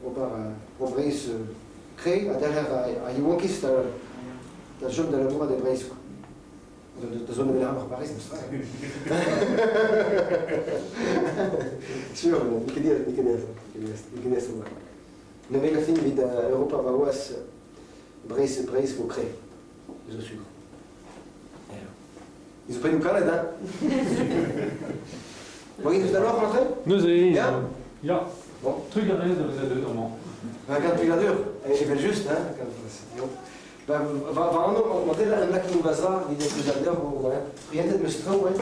ober bro Breizh kre ha derc'her ar yaouankiz da chom da labourat e Breizh quoi. Da zont evel ar Paris, meus tra. Sur, n'eo ket diaes, n'eo ket diaes, n'eo ket diaes ober. Nemet a fin evit Europa warc'hoazh Breizh, Breizh vo kre, zo sur. Ils ont pas nous kalet, hein? Bon, il nous alors rentrer? Neuze, Ya? ya. Bon. Trugarez da vezañ deuet amañ. Gant plijadur, evel-just, hein. Ba, va, va anv, ma tel an lakaat va evit an plijadur, ouais. Prientet 'meus traoù, ouais.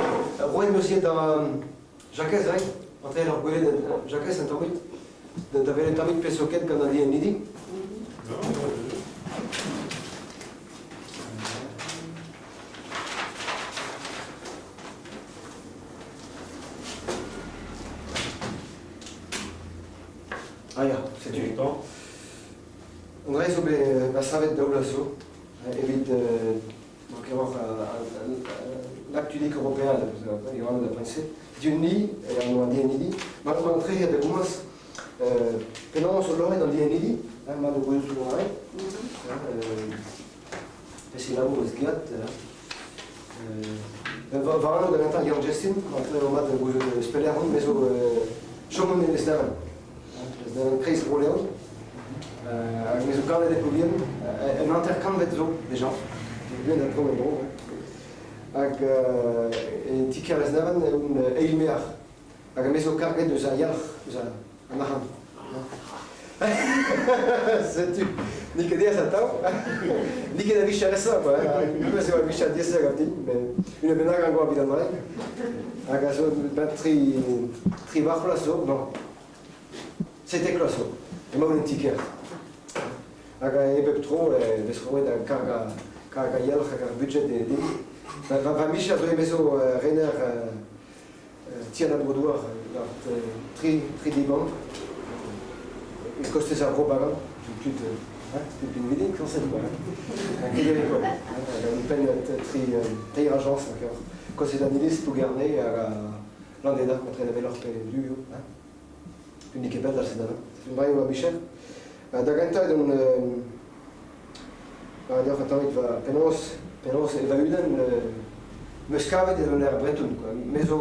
Roet 'meus ivez da Jakez, ouais. Entre ur gwelet Jakez un tammig. Da welet un tammig pezh zo ket gant an diennidi. Ah ya, setu. An dra zo bet va savet daou vloaz zo evit emañ l'acte unique european eo anv da poent-se. Setu ni, anv an diennidi, ma an trec'hiad da gomañs penaos o loc'het an diennidi, mat o gwelout ouzh an dra. Pezh labour eus geat. War anv da gentañ Yann Jestin, mat mat da gouzout eus pelec'h on, me zo chom on e Lesneven. Lesneven kreiz Bro-Leon. Hag me zo ganet e Plougien, un hanter-kantved zo deja. Plougien da dro en-dro. Hag e ti-kêr Lesneven eo un eil-maer. Hag me zo karget eus ar yalc'h, eus an arc'hant. Setu, n'eo ket aes atav. N'eo ket a-vicher aesañ, quoi. Memes eo a-vicher diaesañ ganti, met unan bennak a goar evit an dra. Hag a zo ben tri, tri varc'hloaz zo, non. 17 vloaz zo. Emaon en ti-kêr. Hag e bep tro e vez roet da kargañ kargañ yalc'h hag ar budjed din. Va, va micher zo emezo rener Ti an labour-douar war tri, tri diban, e kostez ar Vro-Bagan, tud, hein, tud pinvidik, sañset quoi. Ket quoi. Hag penn tri, teir ajañs, kostez an iliz, Plougerne hag Landeda, entre Leveloc'h pe du eo. Hein. N'eo ket pell da sedana. Un dra eo a vicher. Da gentañ edon deoc'h atav va penaos penaos e va-unan 'm eus kavet edon er breton quoi. Me zo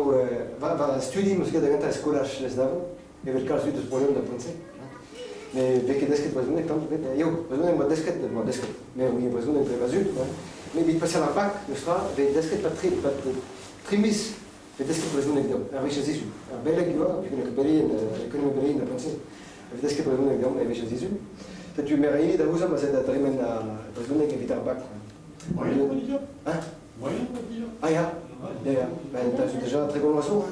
va, va studi 'm eus graet da gentañ e skolaj Lesneven, evel kalz tud eus Bro-Leon da poent-se. Me vez ket desket brezhoneg tamm ebet. Eo, brezhoneg 'm boa desket, 'm boa desket. Me ouie brezhoneg dre va zud quoi. Met evit paseal ar bak, meus tra, vez desket pa tri, pa tri miz Vez desket brezhoneg deomp, ar wech a sizhun. Ar beleg eo, peogwir beleien, ekonomie beleien da poent-se. Vez desket brezhoneg deomp e wech a sizhun. Setu me 'rae da ouzañ ma 'z da dremen ar brezhoneg evit ar bak. Moyen on dit Hein? Moyen on dit Ah ya, ya, ya. Ben, t'as déjà tregont vloaz zo, hein?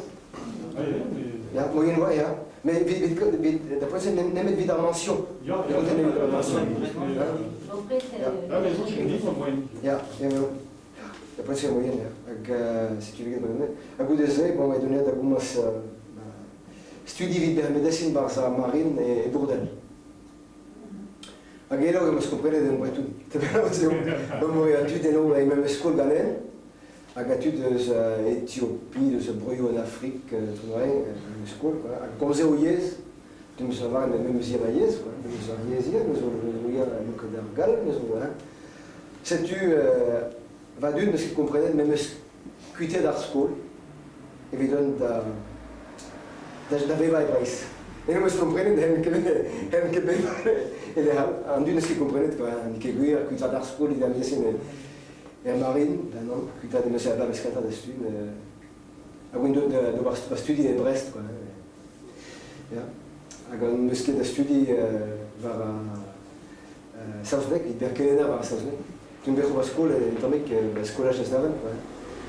Ah ya, mais... Ya, moyen oa, ya. Mais evit, evit, da poent-se nemet evit ar mention. Ya, ya. Nemet ar mention. Ah, mais non, j'ai dit moyen. Ya, ya, ya. Da poent-se e moyen, ya. Hag setu evit brezhoneg. Ha goude-se, bon, e donet da gomañs studi evit bezañ medesin 'barzh ar marine e Bourdel. Hag eno em eus komprenet en breton. Te penaos eo Bon, e tud eno e memes skol ganen, hag a tud eus Etiopi, eus broioù en Afrik, tout memes skol, quoi. Hag komze o yezh, deus lavaret memes yezh ma yezh, quoi. Memes ar yezh ivez, meus o n'eo ket ar gall, meus o hein. Setu va dud n'eus ket komprenet memes kuitaet ar skol evidon da, da, da vevañ e Breizh. Eno 'm eus komprenet n'hell ket n'hell ket bevañ e lec'h all. An dud n'eus ket komprenet kwa, n'eo ket gwir kuitaat ar skol evit an e er marine, ben non, kuitaat em eus er bloavezh kentañ da stumm. Hag on deuet d'ober va studi e Brest quoi. Ya. Hag on eus ket da studi war saozneg, evit bezañ kelenner war ar saozneg. Tun bet ober skol un tammig, skolaj Lesneven.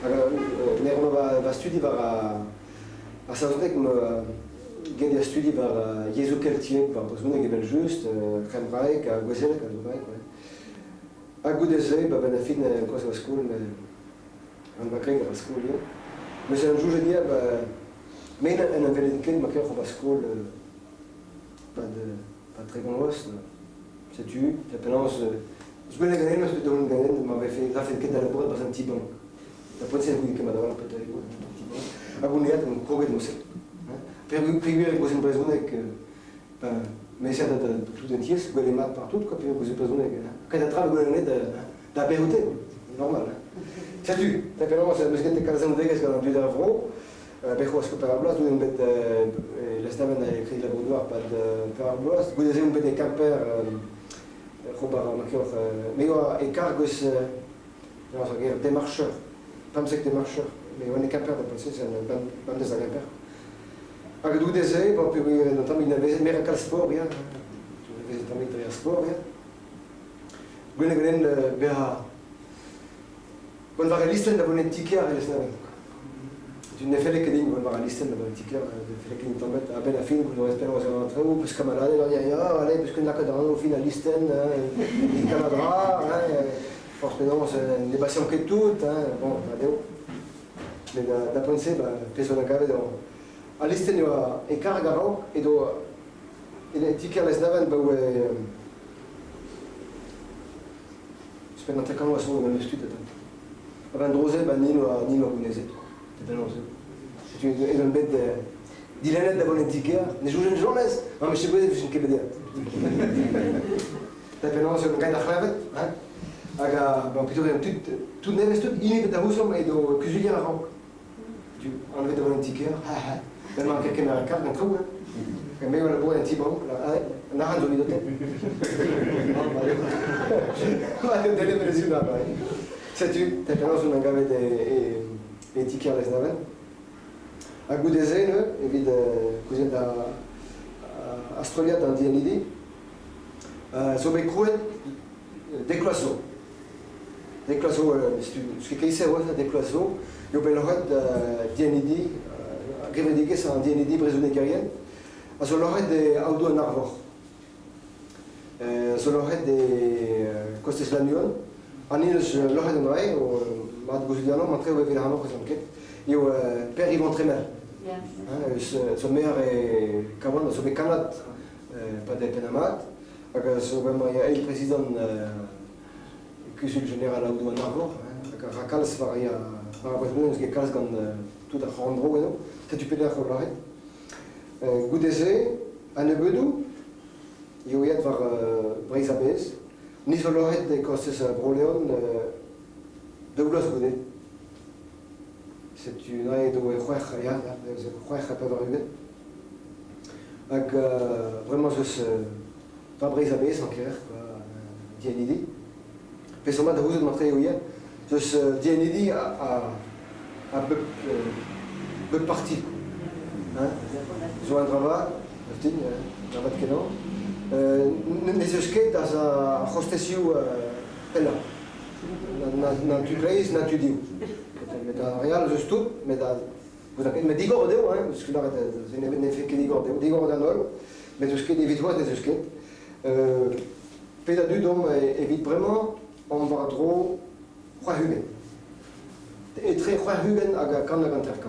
Hag ne va, va studi war ar saozneg, ma get ar studi war yezhoù keltiek, war brezhoneg evel-just, kembraeg ha gouezeleg ha zo ouais. Ha goude-se, ba benn ar fin, koz va skol, an va greg ar skol eo. Neuze an soñjet eo, ba, me n'en velen ket ma kêr ober skol pad Pa 30 vloaz, setu, ha penaos, eus gwelet ganen, eus bet daolenn ganen, ma vefe rafen ket da labourat barzh an ti-bank. Da poent-se ne gouie ket mat a-walc'h petra eo an ti-bank. Hag on eat, on kroget mod-se. Peogwir e gouzen brezhoneg, ben, Met da tout an tiez, gwelet mat partout, quoi, pe gouzout brezhoneg. Ket a tra gwelet da da beroute, normal. Setu, da penaos meus get kalz anaoudegezh gant an dud ar vro, bet c'hoazh pevar ar bloaz, goude bet Lesneven e Kreiz Labour-Douar pad pevar bloaz, goude-se on bet e Kemper ober ma keoc'h, me oa e karg eus penaos ar ger démarcheur, 15 démarcheur, me oa e Kemper da poent-se, bemdez da Gemper. Hag goude-se, bon, peogwir un tammig nevezet, me ra kalz sport, ya, nevezet tammig dre ar sport, ya. Gwelet ganen bezañ Gant war al listenn da vont en ti-kêr e Lesneven. Tu ne felle ket din gant war al listenn da vont en ti-kêr, ne felle ket din tamm a-benn ar fin, gouzout a penaos eo an traoù, peus kamaladed an ya, ya, allez, peus ket lakaat an anv fin al listenn, hein, kamadra, hein, forzh penaos ne baseomp ket tout, hein, bon, mat eo. Met da poent-se, ba, pezh 'oa da gavet al listenn eo e karg a-raok edo e ti-kêr Lesneven ba oe Ouzhpenn hanter-kant vloaz zo memes tud atav. A-benn dro-se, ba nin oa nin oa gounezet. Penaos eo. Setu ez on bet dilennet da vont en ti-kêr. Ne soñjen james, ma 'mije gouezet e vijen ket bet aet. Da penaos eo graet ar c'hleñved, hein? Hag a, bon, plutôt tud, tout nevez tout, hini bet da ouzomp edo kuzulier a-raok. Tu anvet da vont en ti-kêr, ha ha, bremañ ket kemer karg an traoù, hein. Me oa labourat en ti-bank, an arc'hant zo evit Ma eo delet brezhoneg, Setu, te penaos on gavet e, e, e ti-kêr Lesneven. Ha goude-se, neuze, evit kouezhet da ar strollad an dianidi, zo bet krouet dek vloaz zo. Dek vloaz zo, setu ket keit-se oa, dek vloaz zo, eo bet loc'het dianidi, gevredigezh an dianidi brezhonegerien, a zo loc'het e Aodoù an Arvor. Zo loc'het e kostez Lannuon. An hini eus loc'het an dra eo, mat gouzout anv, matre eo evit ac'hanoc'h ez an ket, eo Per-Yvon Tremel. Eus zo maer e Kawan, zo bet kannad pad e Penn-ar-Mad, hag a zo bremañ eil prezidant Kuzul jeneral Aodoù an Arvor, hag a ra kalz war ar brezhoneg, eus ket kalz gant tout ar c'horn-bro eno. Setu pelec'h eo lâret. Goude-se, a-nebeudoù, eo aet war Breizh a-bezh. Ni zo loc'het e kostez Bro-Leon daou vloaz goude. Setu neuze edo e c'hwec'h, ya, c'hwec'h ha 80. Hag bremañ ez eus war Breizh a-bezh en kêr, dianidi. Pezh zo mat da c'houzout matre eo ivez, eus dianidi a bep, bep parti. Hein? Zo un dra vat, din, dra vat kenañ. N'ez eus ket da ar c'hostezioù pellañ. Na tu kleiz, na tu div. Met ar re all eus tout, met met digor eo, hein, eus ket ne fait ket digor dezho, digor d'an holl, met eus ket evit c'hoazh n'ez eus ket. Pet a dud omp evit bremañ omp war-dro 60. Etre 60 hag 150.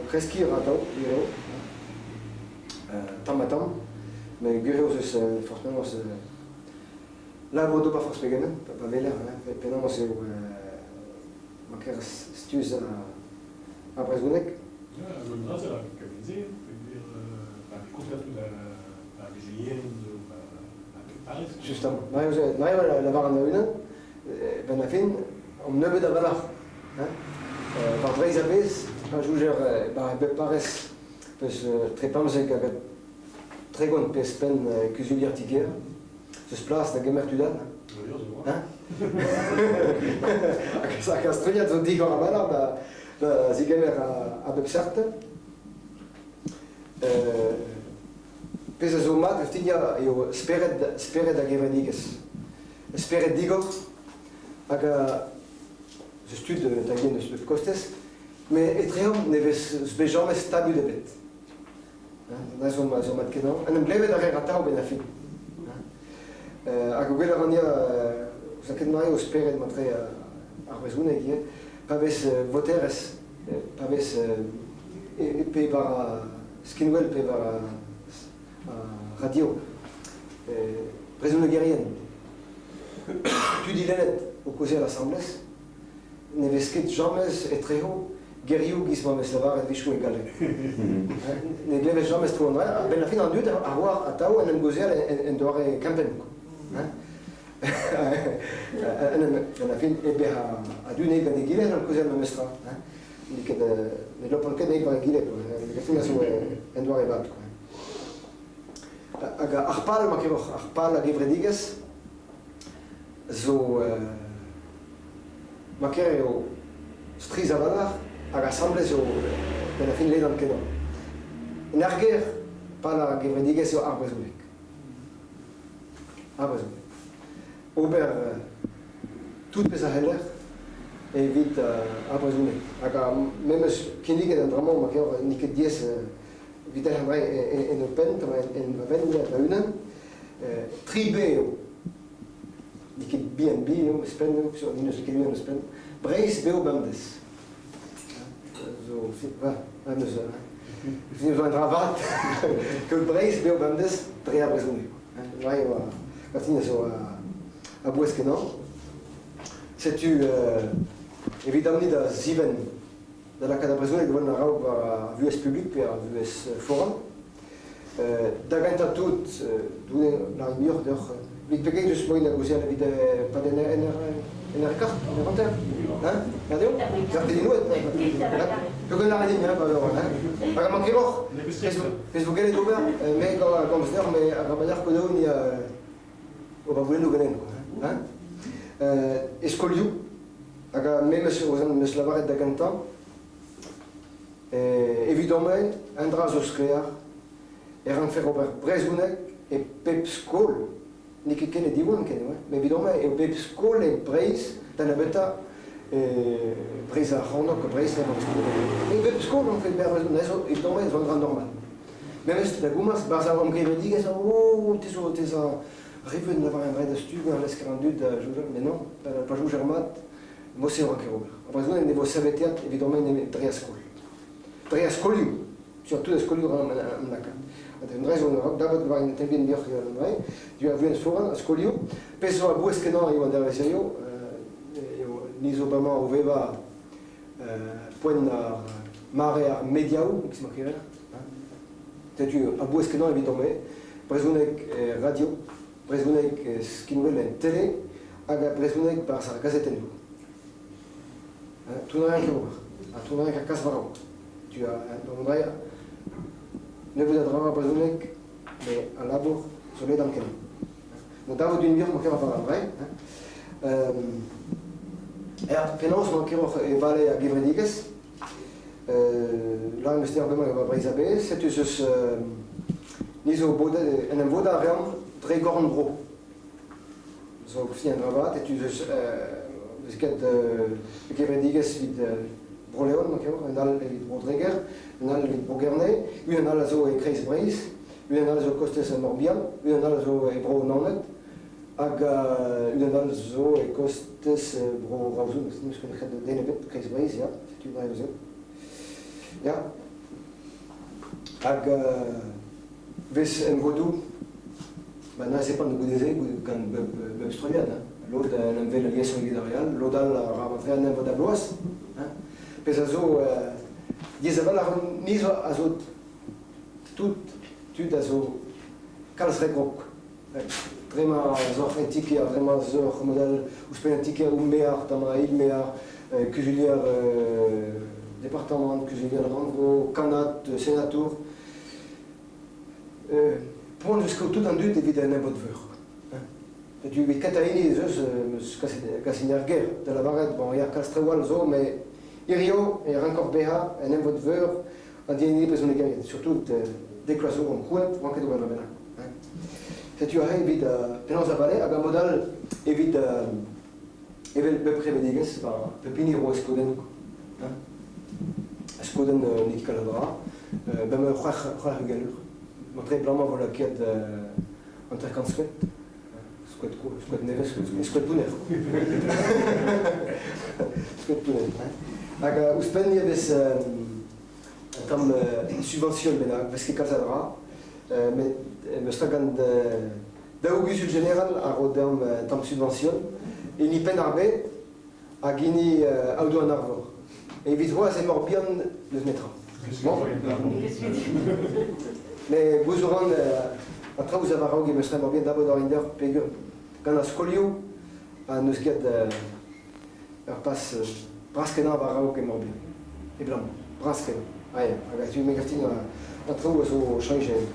Kreskiñ a ra atav, gwir eo, tamm-ha-tamm, met gwir eo ez eus forzh penaos labour d'ober forzh pegement, pa weler penaos eo ma kerzh stuz ar brezhoneg. Ya, an dra-se a kement-se, peogwir ba kontadoù da vezeien zo ba Paris. Justement. Neuze lavar an unan, benn ar fin, omp nebeut a-walc'h. Hein? War Breizh a-bezh, pa joujer ba bep parrez peus tre 15 hag 30 pezh penn kuzulier ti-kêr, eus plas da gemer tud all. Hein? Hag ar strollad zo digor a-walc'h da, da zegemer a bep seurt. Pezh a zo mat evit eo spered, spered ar gevredigezh. Spered digor hag a eus tud da gen eus bep kostez, met etreomp ne vez bet james tabut ebet. Na zo, zo mat-kenañ. En em glevet a reer atav benn ar fin. Hag gwell a ran ya, ouzh ket mat eo spered matre ar brezhoneg ivez, pa vez voterezh, pa vez pe war skinwel pe war radio, brezhonegerien, tud dilennet o kaozeal asambles, ne vez ket james etrezo Gerioù giz ma vez lavaret a-wechoù e galleg. Ne glevez james tro an dra. A-benn ar fin an dud a oar atav en em gaozeal en doare kempenn. En em fin, e bezañ a-du ne gant egile en em gaozeal memes tra. N'eo ket, ne lopan ket eil war egile, quoi. Ne fin a zo en doare vat, quoi. Hag ar pal, ma keroc'h, ar pal a gevredigezh zo ma ker eo strizh a-walc'h hag asambles eo benn ar fin ledan-kenañ. En ar gêr, pal ar gevredigezh eo ar brezhoneg. Ar brezhoneg. Ober tout pezh a c'heller evit ar brezhoneg. Hag memes kinniget an dra-mañ, ma ker, n'eo ket diaes evit derc'hel en ho penn, en va benn va-unan. Tri B eo. N'eo ket bihan bi eo, ouzhpenn eo, sur n'eus ket unan ouzhpenn. Breizh bev bemdez. Zo, va, neus, zo un dra vat. Kaout Breizh bev bemdez dre ar brezhoneg. Dre eo, ganti zo a-bouez kenañ. Setu evit amni da zivenn da lakaat ar brezhoneg da vont a-raok war ar vuhez publik pe ar vuhez foran. Da gentañ tout, Doue lâret muioc'h deoc'h, evit pegeit eus moaien da gaozeal evit pad en en ur kart, en ur hanter? Hein? Mat eo? Gartedennoù Peogwir lâret din, hein, pa hein? Hag amañ keroc'h, pezh vo gellet ober, me a gomz deoc'h, me a va kodaou ni ober goulennoù ganen, quoi, hein? E skolioù, hag memes meus lavaret da gentañ, Evidon-me, un dra zo sklaer, e rankfer ober brezhoneg e pep skol. N'eo ket ken e Diwan ken eo, met evidon-me eo pep skol e Breizh, da nebeutañ e Breizh ar C'hornôg, Breizh emañ E pep skol on fet brezhoneg, evidon-me zo un dra normal. Memes da gomañs, 'barzh ar gevredigezh, oh, te zo te zo rivet lavar en dra da studiañ lesker an dud da soñjal, met non, pa soñjer mat, Mod-se e ranker ober. Ar brezhoneg ne vo saveteet evidon-me nemet dre ar skol. Dre ar skolioù, surtout ar skolioù am lakaat. Un dra zo dabet war un tenvien deoc'h an dra, du ar vuhez foran, ar skolioù. Pezh zo a-bouez-kenañ eo an dervezioù, eo ni zo bremañ o vevañ poent ar mare ar mediaoù, ex ma kerer. Setu a-bouez-kenañ evidon-me, brezhoneg radio, brezhoneg skinwel en tele hag ar brezhoneg 'barzh ar gazetennoù. Tout a ket ober, ha tout a ket kas war-raok. Tu as an dra nebeut a dra brezhoneg, met al labour zo ledan kenañ. Bon, davet d'un muioc'h ma war an dra. Penaos emañ keroc'h e vale ar gevredigezh? Lâret 'm eus deoc'h bremañ e oa Breizh a-bezh. Setu ez eus ni zo bodet, en em vodañ a reomp dre gorn-bro. Zo fin an dra vat, etu ez eus eus ket gevredigezh evit Bro-Leon, un all evit Bro-Dreger, un all evit Bro-Gerne, unan all a zo e Kreiz Breizh, unan all a zo kostez an Morbihan, unan all a zo e Bro-Naoned, Hag unan all zo e kostez Bro-Raozon, n'eus ket den ebet, Kreiz Breizh, ya, setu dra eo Ya. Hag vez emvodoù, ba neuze pan goude-se gant bep strollad, hein. Lod en em wel aliesoc'h evit ar re all, lod all a ra tre an emvod a bloaz. Hein. Pezh a zo diaes a-walc'h, ni zo a zo tout tud a zo kalz re grog. Dre ma 'z oc'h en ti-kêr, dre ma 'z oc'h mod-all ouzhpenn en ti-kêr out maer, tamm eil maer, kuzulier departamant, kuzulier rannvro, kannad, senatour. Poan eus kaout tout an dud evit un emvod-veur. Setu evit kentañ hini ez eus eus kaset er gêr da lavaret bon ya kalz traoù all zo met hirio e rankoc'h bezañ en emvod-veur an den brezhonegerien, surtout dek vloaz zo omp krouet, ranket ober dra bennak. Setu aze evit penaos a vale hag a mod all evit evel pep kevredigezh, pep hini ro e skodenn. Skodenn n'eo ket kalz a dra. Bremañ c'hwec'h ugent eur. Matre bremañ vo lakaet 50 skoed. Skoed, skoed nevez, skoed pounner. Skoed pounner. Hag ouzhpenn e vez un tamm subvention bennak, vez ket kalz a dra, met meus tra gant daou guzul jeneral a ro deomp un tamm subvention, hini Penn-ar-Bed hag hini Aodoù an Arvor. Evit c'hoazh e Morbihan n'eus netra. Bon. Mais gouzout ran an traoù zo war-raok e meus Morbihan dabot ar deoc'h peger gant ar skolioù ha n'eus ket ur pas bras-kenañ war-raok e Morbihan. E Blam, bras-kenañ. Ah ya, hag a-du me gav din an traoù a zo cheñchet.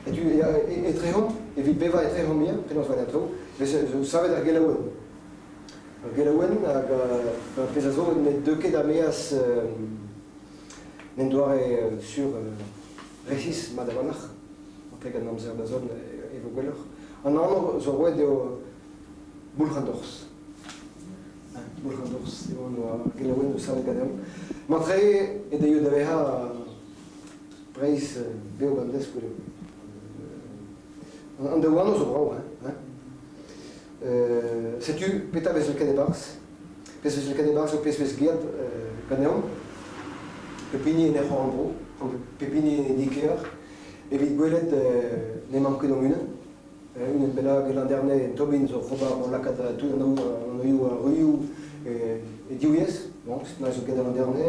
Etu etrehomp, evit bevañ etrehomp ivez, penaos 'vo an traoù, vez zo savet ar gelaouenn. Ar gelaouenn hag ar pezh a zo ne deu ket er-maez en doare sur resis mat a-walc'h, pleg an amzer da zont e vo gwelloc'h. An anv zo roet eo Boulc'h an Dorzh. Boulc'h an Dorzh eo anv ar gelaouenn zo savet ganeomp. Matre e deuio da vezañ Breizh bev bemdez goude. An daou anv zo brav, hein. Setu petra vez lakaet e-barzh. Pezh vez lakaet e-barzh zo pezh vez graet ganeomp. Pep hini en e c'horn-bro, pep hini en e di-kêr, evit gwelet n'emañ ket hon-unan. Unan bennak e Landerne, en Tobin zo oc'h ober o lakaat tout an anvioù ar ruioù e div yezh. Bon, setu zo ket da Landerne.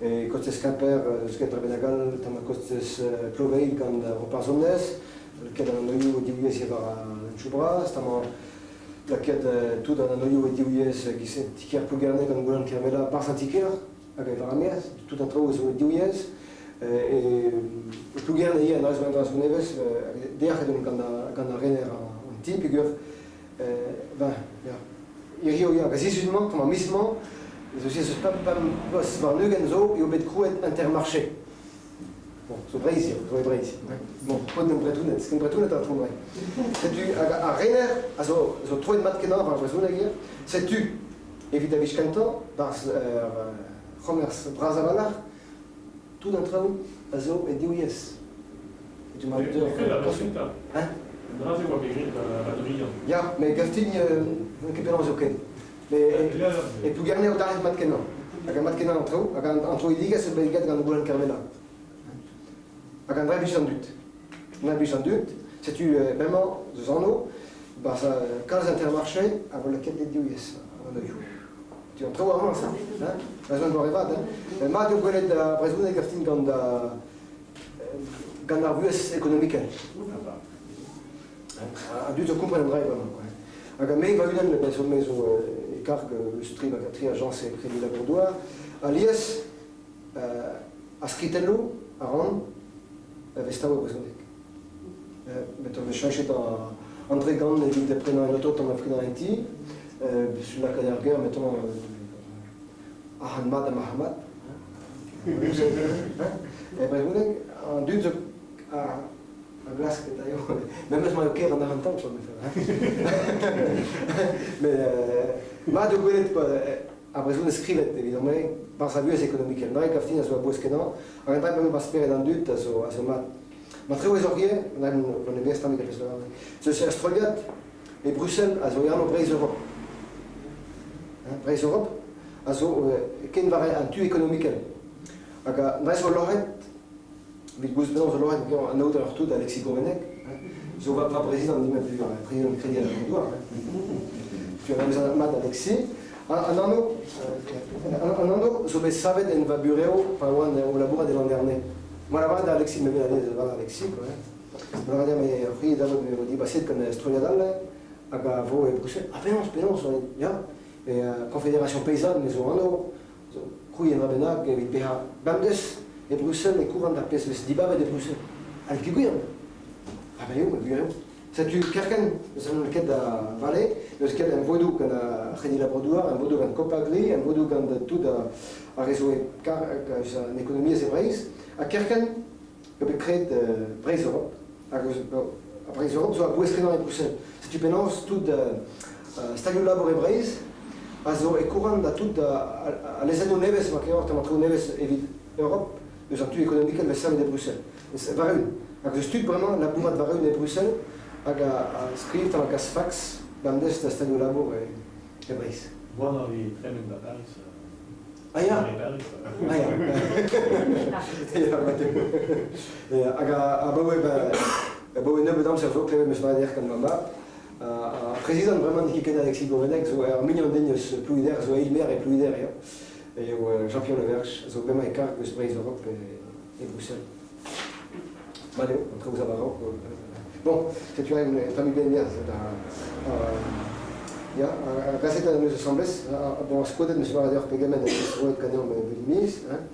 E kostez Kemper, eus ket dre bennak all, tamm kostez Ploveilh gant Roparz Omnes. Lakaet an anvioù e div yezh war an henchoù bras. Tamm lakaet tout an anvioù e div yezh giz ti-kêr Plougerne gant Goulan Kervella, barzh an ti-kêr. Hag war ar maez, tout an traoù zo e div yezh. E Plougerne ivez, an dra zo nevez, dec'h edon gant ar rener an ti peogwir ben, ya. Hiziv ya, sizhun-mañ, ar miz-mañ, ez eus pemp bloaz warn-ugent zo eo bet krouet Intermarché. Bon, zo Breizh eo, zo e Breizh. Bon, paotr an Bretoned, ken Bretoned ar tro Setu, hag ar rener a zo, zo troet mat-kenañ war ar brezhoneg ivez. Setu, evit da wech kentañ, 'barzh ur c'homers bras a-walc'h, tout an traoù a zo e div yezh. Setu ma Deur Hein? Dra-se oa bet graet ba Drian. Ya, met gaftign n'on ket penaos eo ken. Mais e Plougerne eo dalc'het mat-kenañ. Hag mat-kenañ an traoù, hag an troidigezh zo bet graet gant Goulen Kervella. Hag an dra blij d'an dud. An dra blij d'an dud, setu bremañ eus anv, barzh kalz Intermarché a vo lakaet e div yezh an anvioù. Tu an traoù amañ, ça, hein? Besoin de doare vat, hein? Mat eo gwelet ar brezhoneg a-fin gant gant ar vuhez ekonomikel. An dud zo kompren an dra bremañ, quoi. Hag me va-unan, ben zo me zo e karg eus tri ajañs e Kredi Labour-Douar, alies ar skritelloù a ran a vez tav e brezhoneg. Met on vez cheñchet an dregant evit prenañ un oto tamm prenañ un ti. Lakaat ar ger mettons arc'hant mat ha marc'had mat. E brezhoneg, an dud zo a glask eo. Memes ma eo ker an arc'hant tamm, Met mat eo gwelet quoi, ar brezhoneg skrivet evidon-me, barzh ar vuhez ekonomikel. Dre gav din a zo a-bouez-kenañ, hag an dra emañ ba spered an dud a zo mat. Ma trewez oc'h ivez, gant e best tammig a vez lavaret. Zeus ur strollad e Bruxelles a zo e anv Breizh Europe. Breizh Europe a zo ken war an tu ekonomikel. Hag a zo loc'het, evit gouzout penaos zo loc'het an aoter ar tout Alexis Gourvennec, zo va prezidant din prezidant Kredi al Douar. Tu as mat Alexis. An anv zo bet savet en va burev pa oan o labourat e Landerne. Ma lavaret da Alexis, me vel Alexis, quoi. Ma lavaret me c'hwi da me vo dibaset gant strollad all hag a vo e Bruxelles. Ah penaos, penaos, ya. E Confédération Paysanne, me zo anv, zo krouiñ un dra bennak evit bezañ bemdez e Bruxelles e kourant ar pezh vez dibabet e Bruxelles. Ha ket gwir. Ah ben eo, gwir eo. Setu kerkent n'eus ket da vale, n'eus ket emvodoù gant ar C'hredi Labour-Douar, emvodoù gant Copagri, emvodoù gant tout ar re zo e karg eus an ekonomiezh e Breizh. Ha kerkent eo bet graet Breizh Europe. Hag Breizh Europe zo a-bouez-kenañ e Bruxelles. Setu penaos tout stalioù-labour e Breizh a zo e kourant da tout al lezennoù nevez, ma keroc'h, an traoù nevez evit Europe, eus an tu ekonomikel vez savet e Bruxelles. War-eeun. Hag eus tud bremañ labourat war-eeun e Bruxelles hag a skriv tamm kas fax bemdez da stalioù-labour e Breizh. Boan a vi tremen da Paris. Ah ya. Ah ya. Ya, hag abaoe abaoe nebeut amzer zo, klevet 'm eus lavaret gant ma mab, Ar prezidant bremañ n'eo ket ken Alexis Gourvennec zo ur mignon din eus Plouider, zo eilmaer e Plouider eo. Eo Jean-Pierre Le Verge, a zo bremañ e karg eus Breizh Europe e Bruxelles. Mat eo, an traoù 'za war-raok. Bon, setu aet un tammig benn da ya, ar gazetenn am eus asambles. Bon, skodet 'm eus lavaret deoc'h pegement am eus roet ganeomp bep miz. Hein.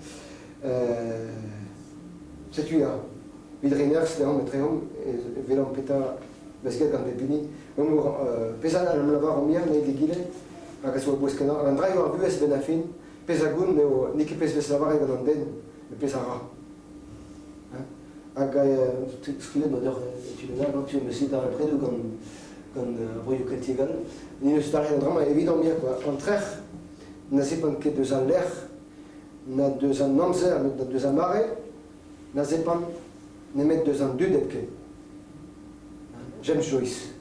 Setu ya, evit reiñ nerzh deomp etreomp e welomp petra vez graet gant pep hini. Pezh all am lavaromp ya, an eil d'egile, hag a zo a-bouez-kenañ. An dra eo ar vuhez benn ar fin, pezh a gont eo n'eo ket pezh vez lavaret gant an den, met pezh a ra. Hag skrivet 'oa deoc'h tu bennak, tu am eus bet darempredoù gant gant ar broioù keltiek all. Ni 'neus dalc'het an dra-mañ evidomp ya quoi. An trec'h na zepant ket deus al lec'h, na deus an amzer, na deus ar mare, na zepant nemet deus an dud hepken. James Joyce.